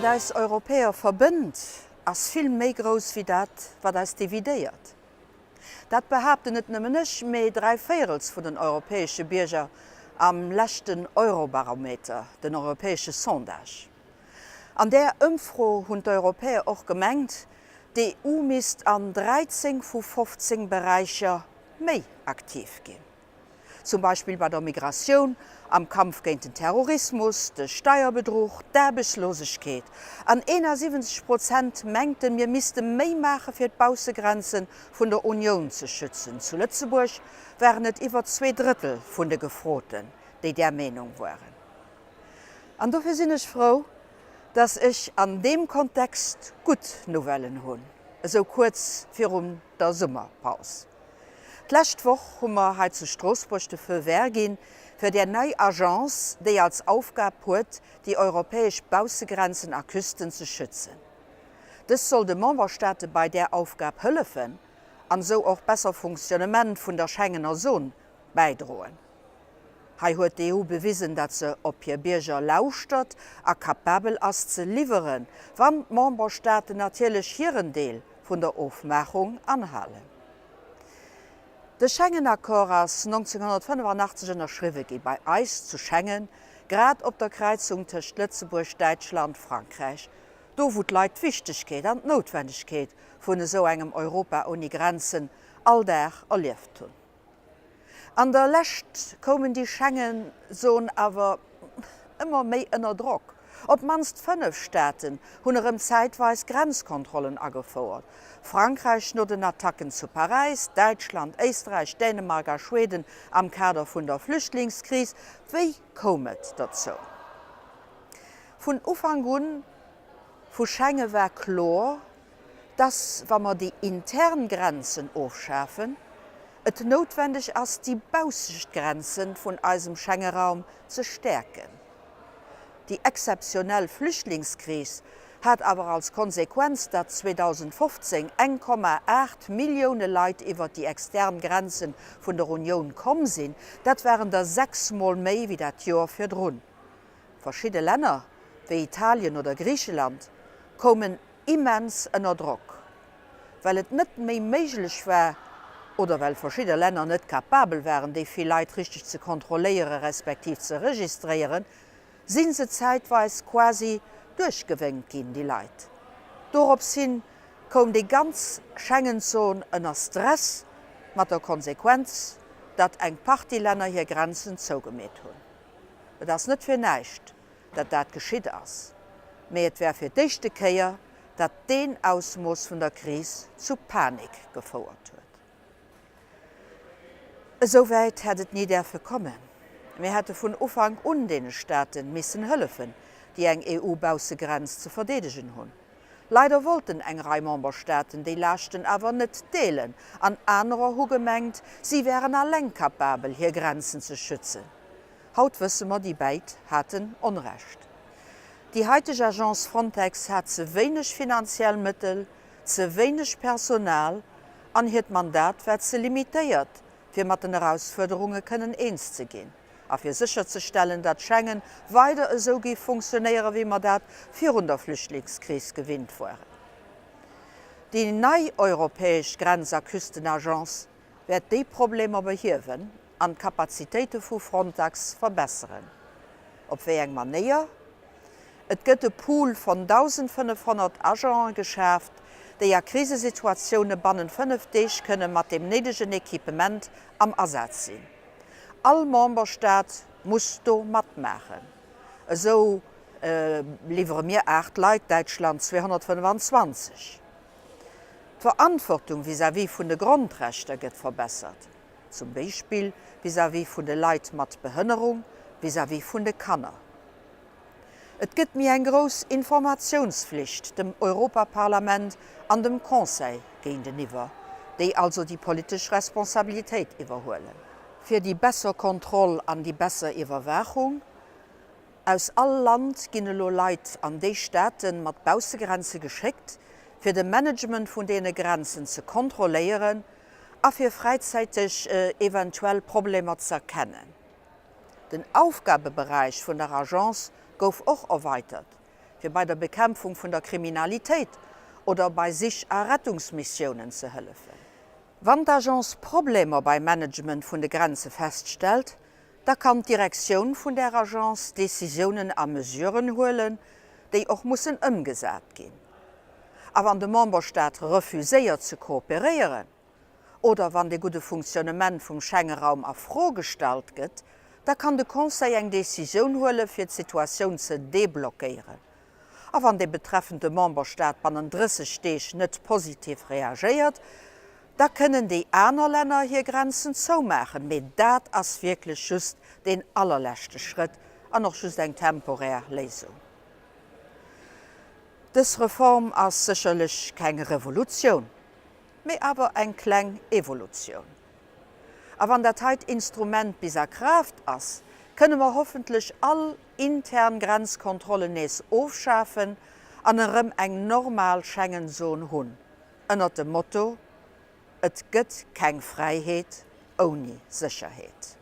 wat eis Europäer verbënnt, ass vill méi grouss wéi dat, wat eis dividéiert. Dat behaapten net nëmmen ech, mee dräivéierels vun den europäesche Bierger am leschten Eurobarometer, den europäesche Sondage. An där Ëmfro hunn d'Europäer och gemengt, d'EU misst an 13 vu 15 Beräicher méi aktiv ginn. Zum Beispill bei der Migratioun, am Kampf géint den Terrorismus, de Steierbedruch, d'Aarbechtslosegkeet. An 71 Prozent mengten, mir misste méi maache fir d'Baussegrenze vun der Unioun ze schützen. Zu Lëtzebuerg waren et iwwer 2 Drëttel vun de Gefroten, déi där Meenung waren. An dofir sinn ech frou, dass ech an deem Kontext gutt Nouvellen hunn, esou kuerz virun der Summerpaus. D'lescht Woch hu mer hei zu Stroossbuerg de Feu vert ginn fir där nei Agence, déi als Aufgab huet, déi europäesch Baussegrenzen a Küsten ze schützen. Dës soll de Memberstaate bei där Aufgab hëllefen an esou och besser Funktionnement vun der Schengener Zon bäidroen. Hei huet d'EU bewisen, datt se op hir Bierger lauschtert a kapabel ass ze liwweren, wann d'Memberstaaten natierlech hiren Deel vun der Ofmaachung anhalen. De Schengen-Accord ass 1985 ënnerschriwwe gi bei eis zu Schengen, grad op der Kräizung tëscht Lëtzebuerg, Däitschland, Frankräich, do wou d'Leit d'Wichtegkeet an d'Noutwendegkeet vun esou engem Europa ouni Grenzen all Dag erlieft hunn. An der Lescht koumen déi Schengen-Zon awer ëmmer méi ënner Drock. Op d'mannst 5 Staaten hunn erëm zäitweis Grenzkontrollen agefouert, Frankräich no den Attacken zu Paräis, Däitschland, Éisträich, Dänemark a Schweden am Kader vun der Flüchtlingskris. Wéi koum et derzou? Vun Ufank un vu Schenge war kloer, dass, wa mer déi intern Grenzen ofschafen, et noutwendeg ass, déi baussescht Grenze vun eisem Schengeraum ze stäerken. Déi exzeptionell Flüchtlingskris hat awer als Konsequenz, datt 2015 1,8 Millioune Leit iwwert déi extern Grenze vun der Unioun komm sinn. Dat waren der sechsmol méi wéi dat Joer virdrun. Verschidde Länner, wéi Italien oder Griicheland, koumen immens ënner Drock, well et net méi méiglech war oder well verschidde Länner net capabel waren, déi vill Leit richteg ze kontrolléiere respektiv ze registréieren, si se zäitweis quasi duerchgewénkt ginn, déi Leit. Dorops hin koum déi ganz Schengen-Zon ënner Stress, mat der Konsequenz, datt eng Partie Länner hir Grenzen zougemeet hunn. Et ass net fir näischt, datt dat geschitt ass, mee et war fir d'éischte Kéier, datt deen Ausmooss vun der Kris zu Panik gefouert huet. Esou wäit hätt et ni däerfe kommen. Mir hätte vun Ufank un deene Staate missen hëllefen, déi eng EU-Baussegrenz ze verdeedegen hunn. Leider wollten eng Rei Memberstaaten déi Laaschten awer net deelen an anerer hu gemengt, si wären alleng capabel, hir Grenzen ze schützen. Haut wësse mer, déi bäid haten Onrecht. Déi haiteg Agence Frontex hat ze wéineg finanziell Mëttel, ze wéineg Personal an hiert Mandat war ze limitéiert, fir mat den Erausfuerderunge kënnen eens ze ginn a fir sécherzestellen, datt Schengen weider esou géif funktionéieren, wéi mer dat virun der Flüchtlingskris gewinnt waren. Déi nei europäesch Grenz a Küstenagence wäert déi Problemer behiewen an d'Kapazitéite vu Frontax verbesseren. Op wéi eng Manéier? Et gëtt e Pool von 1.500 Agenten geschaaft, déi a Krisesituatioune bannent 5 Deeg kënne mat dem néidegen Equipement am Asaz sinn. All Memberstaat muss do matmaachen. Esou liwwere mir 8 Leit, Däitschland 225. D'Verantwortung vis-à-vis vun de Grondrechter gëtt verbessert, zum Béispill vis-à-vis vun de Leit mat Behënnerung, vis-à-vis vun de Kanner. Et gëtt méi eng grouss Informatiounsflicht dem Europaparlament an dem Conseil géinteniwwer, déi also déi politesch Responsabilitéit iwwerhuelen. Fir déi besser Kontroll an déi besser Iwwerwaachung. Aus all Land ginn elo Leit an déi Staate mat Baussegrenze geschéckt, fir de Management vun deene Grenzen ze kontrolléieren a fir fräizäiteg eventuell Problemer z'erkennen. Den Aufgabeberäich vun der Agence gouf och erweitert. fir bei der Bekämpfung vun der Kriminalitéit oder bei Sich a Rettungsmissiounen ze hëllefen. Wann d'Agence Problemer beim Management vun de Grenze feststellt, da kann d'Direktioun vun där Agence Decisiounen a Mesuren huelen, déi och mussen ëmgesat ginn. A wann de Memberstaat refuséiert ze kooperéieren oder wann de gudde Funktionnement vum Schengeraum a Fro gestallt gëtt, da kann de Conseil eng Decisioun huele fir d'Situatioun ze deblockéieren. A wann dee betreffende Memberstaat bannen 30 Deeg net positiv reagéiert, da kënnen déi aner Länner hir Grenzen zoumaachen. Mee dat ass wierklech just deen allerleschte Schrëtt an och just eng temporär Léisung. Dës Reform ass sécherlech keng Revolutioun, mee awer eng kleng Evolutioun. A wann dat heit Instrument bis a Kraaft ass, kënne mer hoffentlech all intern Grenzkontrollen nees ofschafen an erëm eng normal Schengen-Zon hunn, ënnert dem Motto, Et gëtt keng Fräiheet ouni Sécherheet.